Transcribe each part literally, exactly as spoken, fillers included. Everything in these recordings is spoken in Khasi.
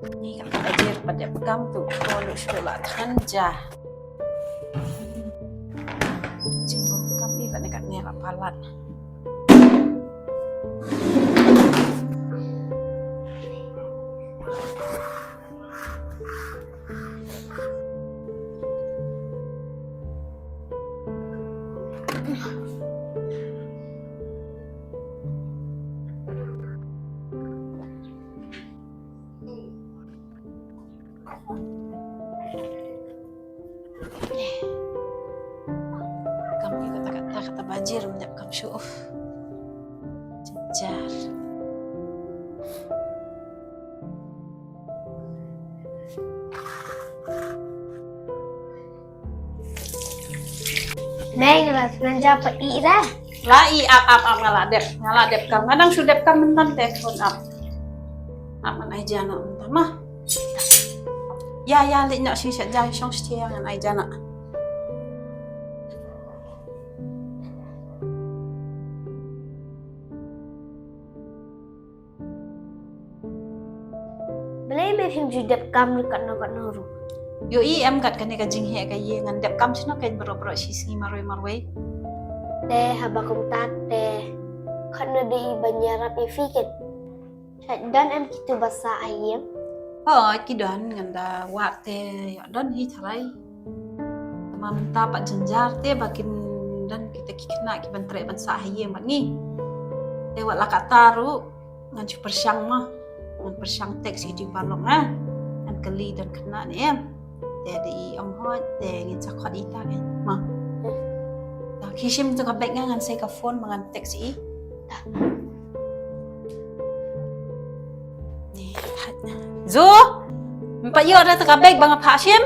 Ni ka ka jir pat dep kam tu ko lu shu la than ja. Jing bom kam ni ka ne ka ne la palat. Kam ïa kata, kata, kata bajir ym dep kam shuh. Jar. Mei, nga la sngewja pat ïa ïa. La ïa, ap, ap, ap, nga la dep, nga la dep kam. Nga dang shu dep kam mynta te, phone ap. Ap, ngan ai ja noh mynta ma. Ïa, ïa, leit noh sha, sha ja shong sha, ngan ai ja noh. Balei me phim ju dep kam ruh katno katno ruh? Ïohi em, kat kane ka jingheh ka ïing ngan dep kam shano kein baroh baroh shi sngi marwei marwei. Te haba kumta te katno dei ban ïarap ïa phi kein? Shait don em kitu ba sah ha ïing? Hooid ki don, ngan da wad te ïoh don hi tharai. Tangba mynta pat jynjar te ba kin don kita ki khynnah ki ban treh ban sah ha ïing bad ngi. Te wat la katta ruh ngan shu pyrshang ma. Ngan pyrshang text ïa u paralok nga. Ngan kylli don khynnah ne em. Te da i ong hooid te ngin sa khot ïa i ta kein ma. Te ki shim tu ka bag nga, ngan sei ka phone ma ngan text ïa i. Zu, me pat ïoh da tu ka bag ba nga phah shim?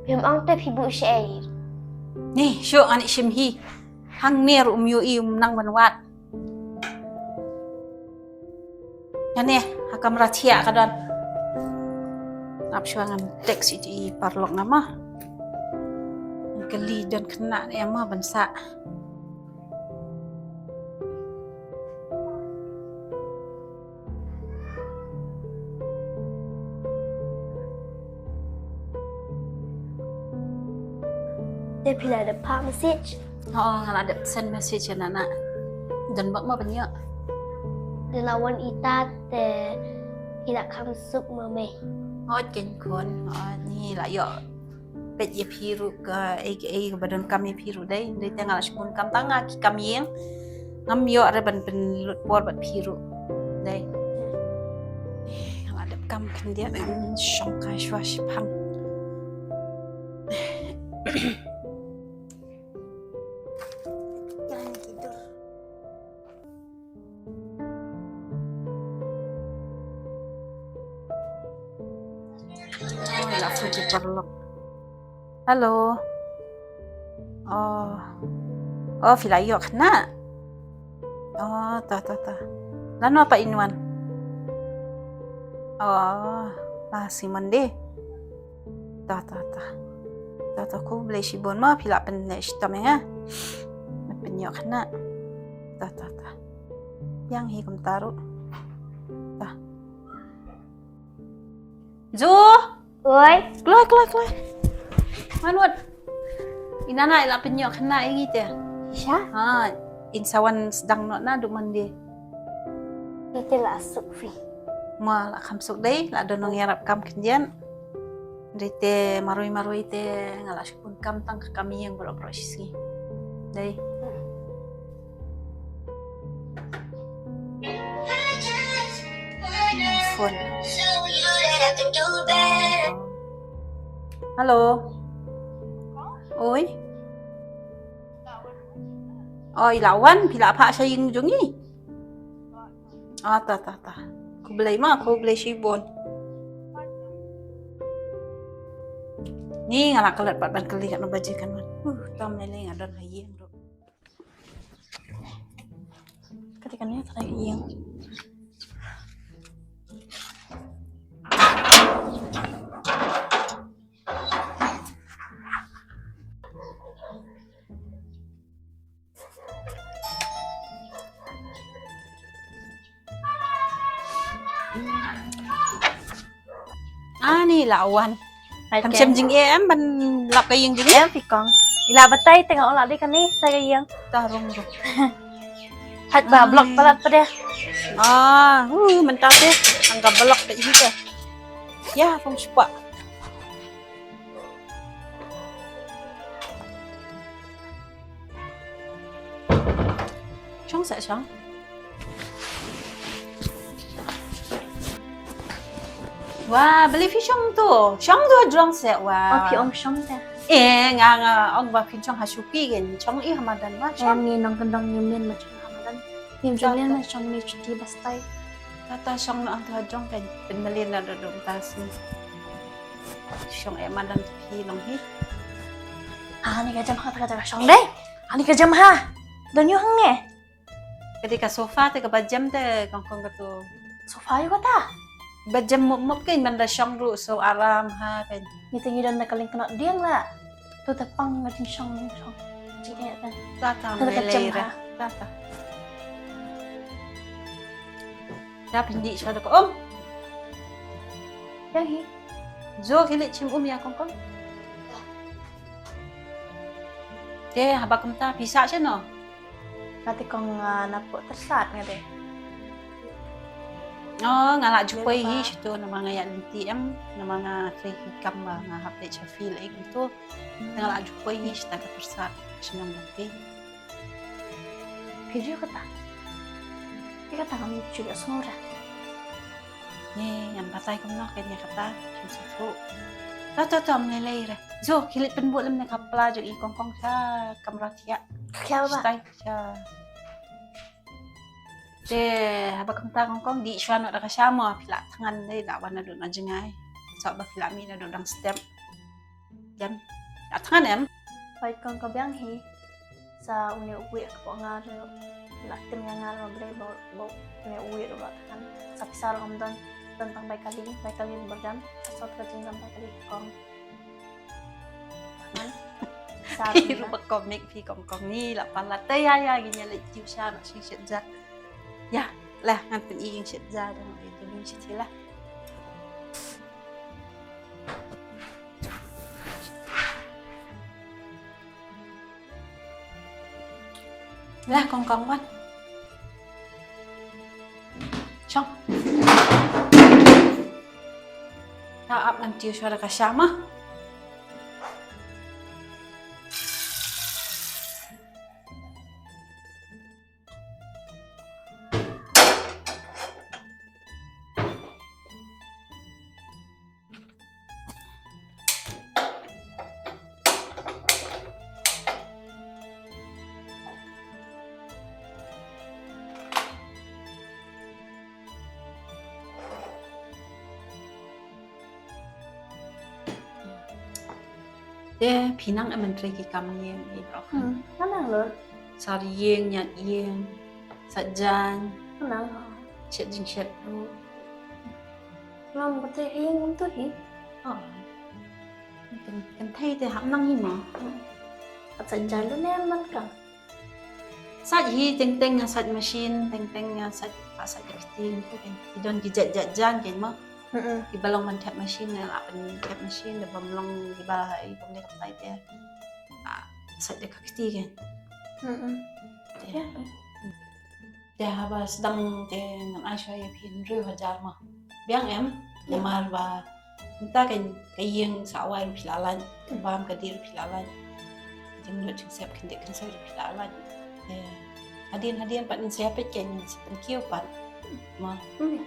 Phim ong te phi buh shaei? Ni, shuh ngan ïa shim hi. Hangne ruh um ïohi, um nang ban wad. Ngan ïa, ha kamra thiah ka don. Ap shuwa ngan text ïa i paralok nga ma. Ngan kylli don khynnah ne em ma ban sah. Te phi la dep phah message? Oh, nga la dep send message ïa nana. Don bok ma ban ïoh. Te la wan ita te phi la kham suk ma me. Oh, ken khun. Oh, ni la ïoh. Peit ïa phi ruh ka ei ka ei ba donkam ïa phi ruh dei. Dei te nga la shibun kam tang nga ki kam ïing. Ngam ïoh re ban pynlut por bad phi ruh. Dei. Nga la dep kam khyndiat, shong kai shuwa shiphang. Oh, la phone ki paralok. Hello. Oh. Oh, phi la ïoh khynnah. Oh, ta, ta, ta. Lano pat in wan? Oh, la sngi Monday. Ta, ta, ta. Ta, ta, khublei shibun ma phi la pynleh shitom ïa nga. Pynïoh khynnah. Ta, ta, ta. Ïang hi kumta ruh. Ta. Zu! Oi. Kloi, kloi, kloi. Manut. Ina na la pynïoh khynnah ïa ngi te. Sha? Ha, in sa wan sdang noh naduh Monday. Ite la suk phi. Ma la kham suk dei, la don nongïarap kam khyndiat. Dei te marwei marwei te nga la shibun kam tang ka kam ïing baroh baroh shi sngi. Dei. Phone. Hello. Oi. Oh, i la wan, phi la phah sha ïing jong ngi. Ah, ta, ta, ta. Khublei ma, khublei shibun. Ni nga la klet pat ban kylli katno baje kan wan. Uh, tam ne le nga don ha ïing ruh. Kata kane trai ïing. Ani la wan. Kam shem jingeh em ban lap ka ïing jingeh. Em phi kong. I la batai te nga ong la dei kane sa ka ïing. Ta rung rung. Hat ba block palat pa de. Ah, hu mynta te. Ang ka block te hi te. Ya, rung shuwa. Shong sa shong. Wa, beli phi shong tu. Shong tu jrong se wa. Oh, phi ong shong te. Eh, nga nga ong ba phi shong ha shuki gen. Shong i ha madan wa. Em shong. Ni nong kendong ni men ma shong ha madan. Ni jong men ma shong ni chuti bastai. Tata shong na tu ha jrong kan. Pen melin na dodom tas ni. Shong e madan phi long hi. Ah, ni ka jam ha, ka jam shong dei. Ah, ni ka jam ha. Don yu hang ne. Kati ka sofa te ka ba jem te kong kong ka tu. Sofa yu kata. Ba jem mop mop ke ban da shong ru so aram ha pen. Ni te ngi don da ka ling kena diang la. Tu te pang nga jing shong jing shong. Jing eh pen. Tata melei ra. Tata. Da pindi shwa da ka om. Yang hi. Zo kili chim um ya kong kong. Te haba kumta pisa che no. Kati kong, ah, na pok tersat nga dei. Oh, nga la jupoi hi shitu namar nga ïa lynti em, namar nga trei hi kam ba nga hap leit sha field ek tu. Nga la jupoi hi shita ka tersat shnong lynti. Phi ju kata. Phi kata ngam ju ïa sngew ra. Ngi ngan batai kumno kein ïa kata, shu shu. Ta ta ta ym lei lei re. Zo, khie leit pynbud lem ne ka pla jong i kong kong sha kamra thiah. Ka khia ba? Stai sha. Te haba kumta kong kong dih shuwa noh da ka sha mo, phi lah thngan dei da wan naduh na jngai. Sok ba phi lah mih naduh dang step. Jan. Lah thngan em? Pait kong ka biang hi. Sa une u wei ka pok nga ruh. Lah tim ïa nga ma Blei ba, ba une u wei ruh lah thngan. Sa pisa ruh ngam don, don tang bai kali, bai kali ba jan. Sa sot ka jingjam bai kali kong. Thngan. Sa ruh ba komik phi kong kong ni lah palat. Te ïa ïa gin ïa leit tip sha nak shishet ja. Ïa, lah ngan pyn-i shet ja dang ïa shet la. Lah kong kong wan. Shong. Ta ap ngan tiu shuwa da ka sha ma. Te phi nang em ban trei ki kam ïing i brok. Hmm, nga nang lut. Sar ïing, ñiad ïing, sait jaiñ. Nga nang. Shet jingshet ruh. Ngam kata ïing ngam tu hi. Oh. Kan, kan thei te hap nang hi mo. Hmm. Sait jaiñ lu ne man ka. Sait hi teng teng nga sait machine, teng teng nga sait, pa sait ka kti tu kan. Ki don ki jait jait jaiñ kan mo. Mm-mm. Kiba long ban thep machine nga lah ban thep machine, da bym long kiba ha i kum ne kam tai te. Ah, sait da ka kti kan. Mm-mm. Te. Ya. Te haba sdang te ngan ai shuwa ïa phi hynriew hajar mo. Biang em? Namar ba mynta kan ka ïing sa wai ruh phi la lait, ka bam ka dih ruh phi la lait. Jinglut jingsep khyndiat khynsoit ruh phi la lait. Te hadien hadien pat ngin sa ïa peit kan ngin sa pynkiew pat. Mo. Hmm.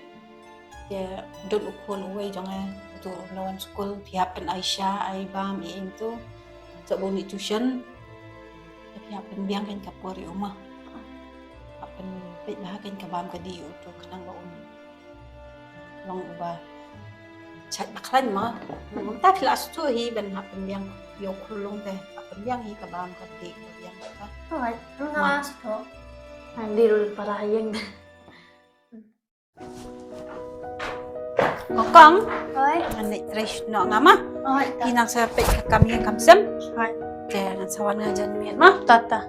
Te don u khun uwei jong nga, utu u la wan skul, phi hap pyn-ai sha, ai bam, i ing tu. Sa bun i tuition. Te phi hap pynbiang kan ka por i uma. Hap pynpeit bha kan ka bam ka dih utu khnang ba un long uba chait ba khlaiñ mo. Mynta phi la sdang hi ban hap pynbiang ïa u khunlung te. Hap pynbiang hi ka bam ka dih ka biang ka. Alright, nga sdang. Ngan dei ruh para ha ïing. Kong kong. Oi. Ngan leit trei shuh noh nga ma. Oi. Phi nang sa peit ka kam ïing kam sem. Oi. Te ngan sa wan nga jan miet ma. Tata.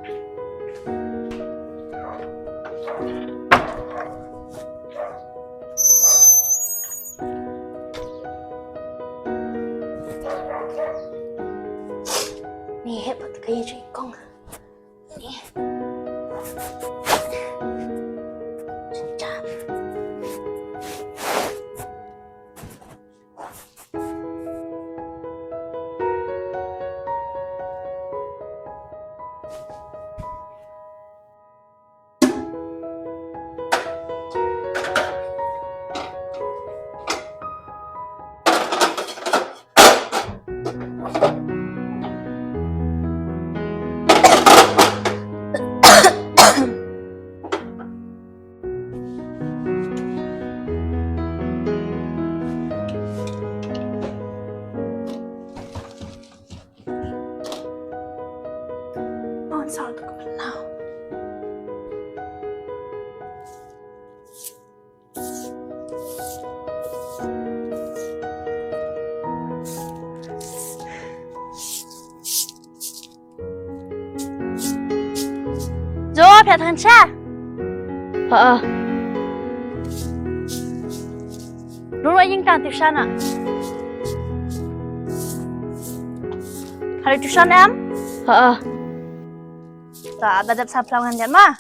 Tang sha. Ha. Ruh ïing tang tuition ah. Hari tuition em? Ha. Ta da dep sa plang ngan jan ma.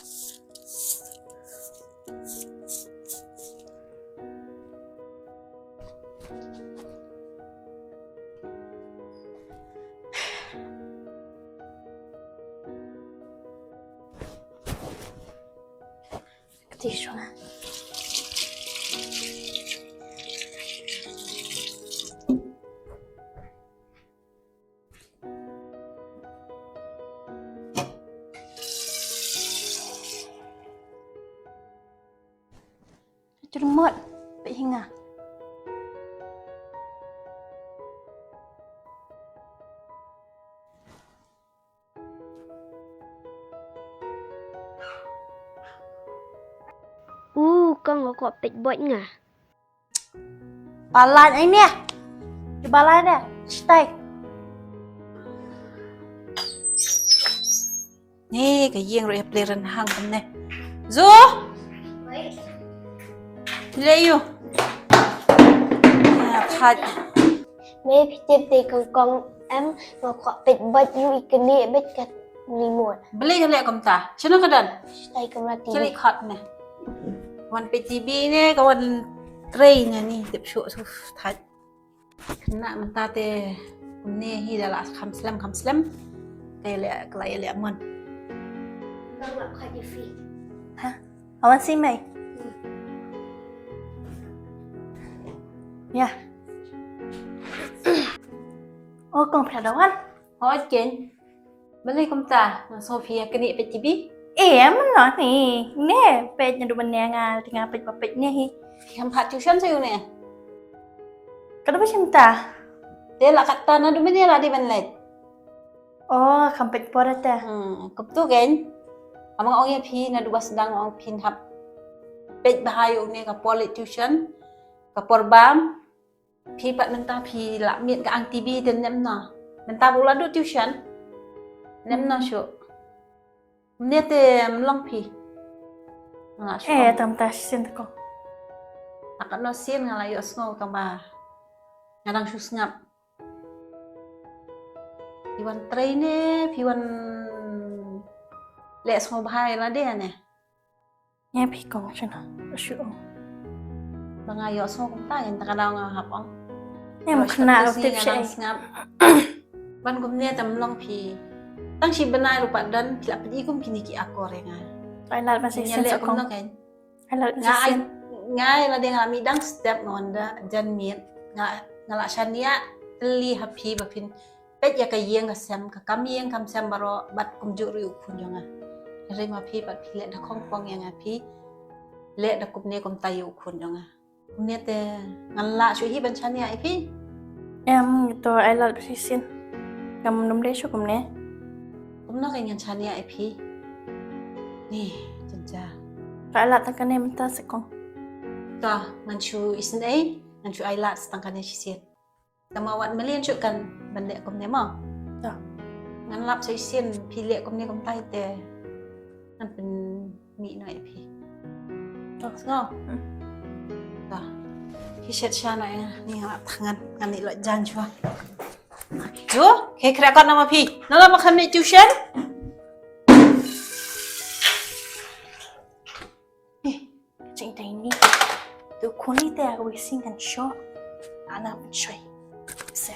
Jurmut, peit hi nga. U kong, nga kwah peit bot nga. Balan ai ne. Ki balan ne. Stai. Ni ka ïing ruh ïa pli ren hang kam ne. Zu. Lei yu. Ya khat. Me phi tip te kong kong em, nga kwah peit bad yu i kane bad ka remote. Balei ka leh kumta? Shano ka don? Stai kamra T V. Kali khot ne. Wan peit T V ne, ka wan trei ne ni, tip shuh shuh thait. Kane mynta te kumne hi da la kham slem kham slem. Te leh ka la ïa leh mon. Kong lap khat ïa phi. Ha? Awan si mai. Ya. Oh, kong phi la wan. Hooid keiñ. Balei kumta, nga sngew phi ïa kane peit T V? Eh, em no ni. Ne, peit naduh mynne nga, te nga peit ba peit ne hi. Phi kham phah tuition sa ïa une? Ka dei ba shim ta. Te la katta naduh mynne la dei ban leit. Oh, kham peit por te. Hmm, kumtu keiñ. Ama nga ong ïa phi naduh ba sdang nga ong phin hap peit bha ïa une, ka por leit tuition, ka por bam. Phi pat mynta phi la miet ka ang T V te nem no. Mynta ba u la duh tuition. Nem no shuh. Mynne te ym long phi. Nga shuh. Eh, tam ta shisien te kong. Nga katno sien nga la ïohsngew tang ba nga dang shu sngap. Phi wan trei ne, phi wan leh sngewbha ïa lade ne. Ïa phi kong shano shu ong. Ba nga ïohsngew kumta, ïa kata ka daw nga hap ong. Ïa, ma khynnah ruh tip shi. Sngap. Ban kumne te ym long phi. Tang shi bnai ruh pat don phi la peit kum kine ki akor ïa nga. Ai lad ban shisien sa kong. Ai lad ban shisien. Nga ïa lade nga la mih dang step nga wan da jan miet. Nga, nga la shaniah tylli ha phi ba phin peit ïa ka ïing ka sem, ka kam ïing kam sem baroh, bad kumjuh ruh ïa u khun jong nga. Hynrei ma phi pat phi leh da khongpong ïa nga, phi leh da kumne kumta ïa u khun jong nga. Kumne te ngan lah shuh hi ban shaniah ïa phi. Em, to ai lad ba shisien. Ngam nym dei shuh kumne. Kumno kein ngan shaniah ïa phi. Ni, jynjar. Ai lad tang kane mynta sa kong. To, ngan shu isynei, ngan shu ai lad tang kane shisien. Tang ma wat mlien shuh kan ban leh kumne mo. To. Ngan lap sa shisien phi leh kumne kumtai te ngan pynmih noh ïa phi. To. Sngew? Hmm. To. Phi shet sha noh ïa nga, ni nga lap tang ngan, ngan ïeh lok jan shuwa. Ju, khe khreh kot na ma phi. Nala ma khan mih tuition. Eh, ka jingdei ni. Tu khun ni te ka wei sing kan sho. Ana pynshoi. Se.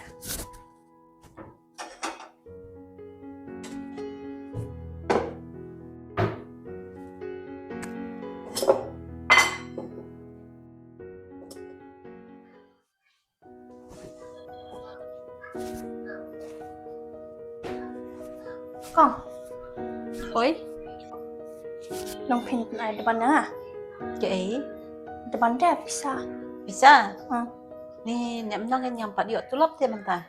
Kong. Oi. Long phin ai da ban nga. Kaei? Da ban da pisa. Pisa? Hmm. Ni nem nang ngam pat ïoh tulop te mynta.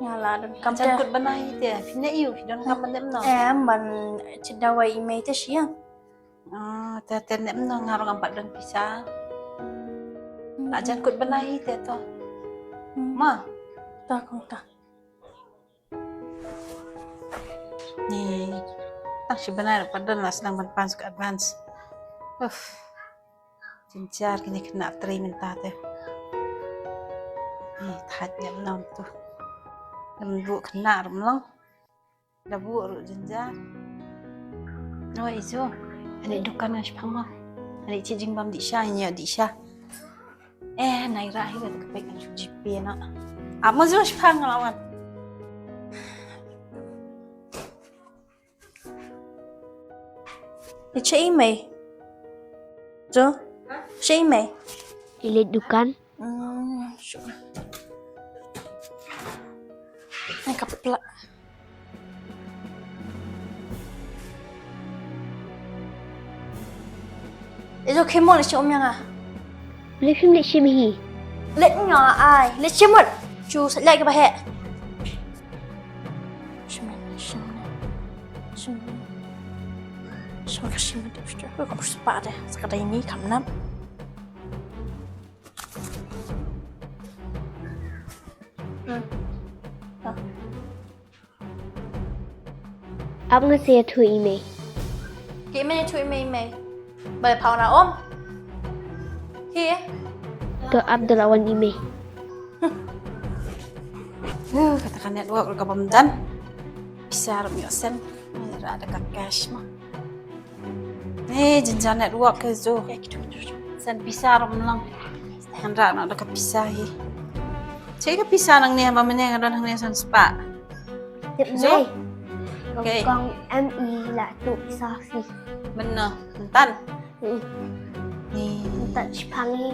Nga la donkam te. Jan kut bnai te. Phin ne ïoh phi donkam ban nem nang. Em ban chi dawai i mei te shiang. Ah, te, te nem no nga ruh ngam pat don pisa. Hmm. La jan kut bnai te to. Hmm. Ma. Ta kong ta. Ni. Tang shi bnai ruh pat don la sdang ban pan suk advance. Uff. Jynjar kine khynnah trei mynta te. Ih, thait ïa mnam tu. Ym buh khynnah ruh mlong. Da buh ruh jynjar. Oi, Izu. Ani dukan nga shipang ma. Ani chi jingbam dih sha, ïa dih sha. Eh, nai ra hi ka pek kan shu jipi na. Amo Zu shipang lawan. Ni che i mei. Zo. Che i mei. Ile dukan. Hmm, sure. Ni ka pla. Izo khimo le che um yang a. Le phim le shim hi. Le nga ai, le che mut. Chu sa le ka ba he. Shim, shim, shim. Shim ka shim de, shim ka spa de. Sa ka dai ni kam nam. Hmm. Ah. Ap nga sa ïathuh i mei. Ki mei ïathuh i mei, i mei. Ba le phaw na om. Hi. To ap da la wan i mei. Huh, kata ka network ka bym don. Pisa ruh ym ïoh send. Ai, ra da ka cash ma. Eh, jynjar network ka Zu. Send pisa ruh ym long. Hynrei noh da ka pisa hi. Che ka pisa nangne ba mynne nga don hangne san spah. Tip Zu? Mei. Okay. Kong em i la tu pisa hi. Mynno, myntan. Hmm. Ni. Myntan shipang hi.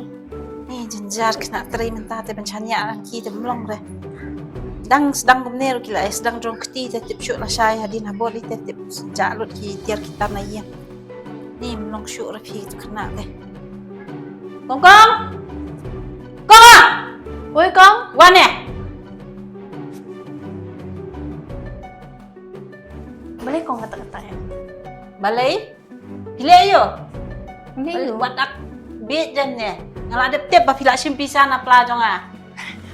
Ni jynjar khynnah trei mynta te ban shaniah lang ki te ym long re. Dang sdang kumne ruh ki la, eh, sdang jrong kti te tip shuh lashai hadien habor i te tip jah lut ki tiar ki tar na ïing. Ni ym long shuh re phi tu khynnah te. Kong Kong! Kong Kong! Oi Kong! Wan eh! Balei Kong kata kata eh? Balei? Phi leh aïu? Phi leh aïu? Wat dak bieit jan ne. Nga la dep tip ba phi la shim pisa na pla jong nga.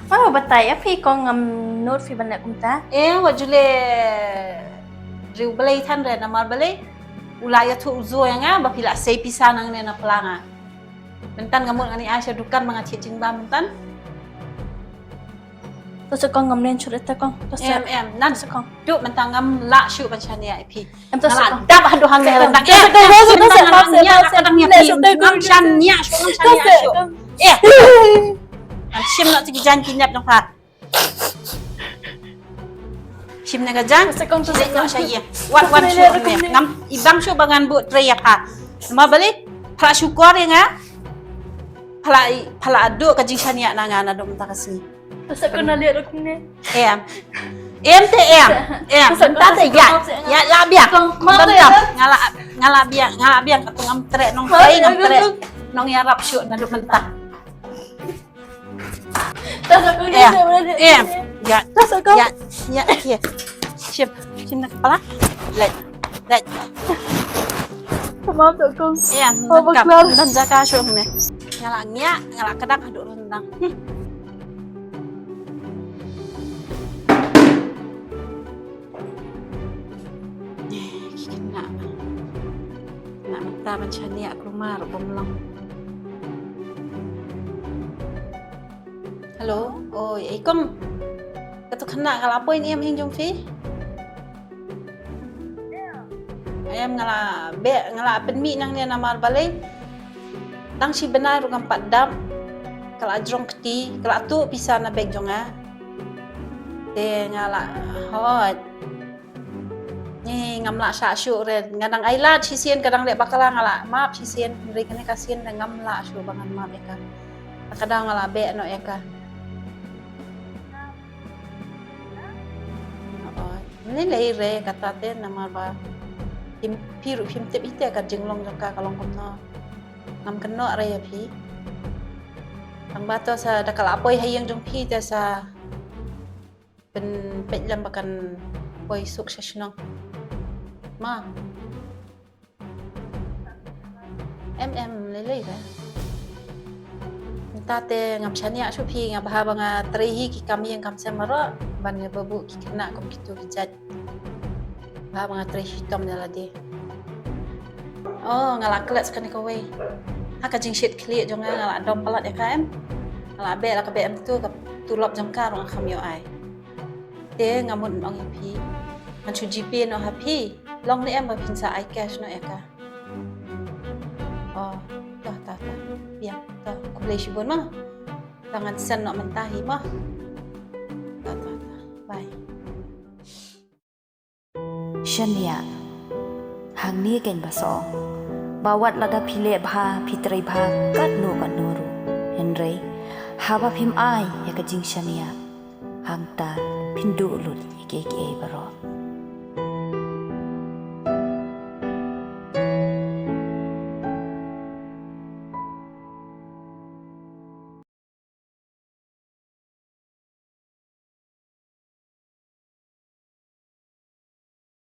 Wat batai ïa phi Kong, ngam nud phi ban leh kumta. Eh, wat ju leh riew balei than re namar balei u la ïathuh u Zu ïa nga ba phi la sei pisa nangne na pla nga. Myntan nga mut ngan ïa ai sha dukan ba nga thied jingbam myntan. To sa Kong, ngam len shuh ita Kong. To sa. Em, em, nan. To sa Kong. Tu mynta ngam lah shuh ban shaniah ïa phi. Em, to sa Kong. Nga lah dap haduh hangne. To sa Kong. Em, to sa Kong. Mynta nga lah ngiah ka dang ïa phi. Ngam shaniah shuh, ngam shaniah shuh. Eh. Shim noh ki jaiñ ki nep jong pha. Shim ne ka jaiñ. To sa Kong, to sa Kong. Wat, wat shuh ne. Ngam, i bang shuh ba ngan buh trei ïa pha. Namar balei? Pha la shukor ïa nga. Pha la, pha la duh ka jingshaniah na nga naduh mynta ka sngi. Sa ka na liat rukun ne. Em. Em te em. Em. Mynta te ïa. Ïa la biang. Nga la, nga la biang, nga la biang ka tu ngam treh nongtrei, ngam treh nongïarap shuh naduh mynta. Em. Em. Ïa. Ïa, ïa, ïa. Shim, shim na kepala. Leit. Leit. Tamam tu Kong. Em. Dan jaka shuh ne. Nga la ngiah, nga la kdang haduh run. Nang. Hmm. Eh, ki khynnah. Khynnah mynta ban shaniah kulmar bym long. Hello. Oi, ei Kong. Katu khynnah ka la poi ne em ha ïing jong phi? Em, nga la beh, nga la pynmih nangne namar balei. Tang shi bnai ruh ngam pat dap. Ka la jrong kti, ka la tuh pisa na bag jong nga. Te nga la hoi. Ni ngam lah shah shuh re. Nga dang ai lad shisien, ka dang leh bakla, nga la map shisien. Hynrei kane ka sien re ngam lah shuh ba ngan map ïa ka. Ka dang nga la beh noh ïa ka. Oi, ne lei re kata te namar ba phim, phi ruh phim tip ite ka jinglong jong ka ka long kumno. Ngam kynnoh re ïa phi. Tang ba to sa da ka la poi ha ïing jong phi te sa pynpeit lem ba kan poi suk sha shnong. Ma. Em, em, lei lei re. Mynta te ngam shaniah shuh phi, nga bha ba nga trei hi ki kam ïing kam sem baroh ban nga ba buh ki khynnah kum kitu ki jait. Ba nga trei shitom ïa lade. Oh, nga la klet sa kane kawei. Ha ka jingshit khlieh jong nga, nga la dom palat ïa ka em. Nga la beh la ka beh em tu, ka tulop jong ka ruh nga kham ïoh ai. Te nga mut ong ïa phi, ngan shu GPay noh ha phi. Long ne em ba phin sa ai cash noh ïa ka? Oh, to to to. Biang to, khublei shibun ma. To ngan send noh mynta hi ma. To to to. Bye. Shaniah. Hangne keiñ ba song ba wat lada phi leh bha, phi trei bha katno katno ruh, hynrei haba phim ai ïa ka jingshaniah, hangta phin duh lut ïa kiei kiei baroh.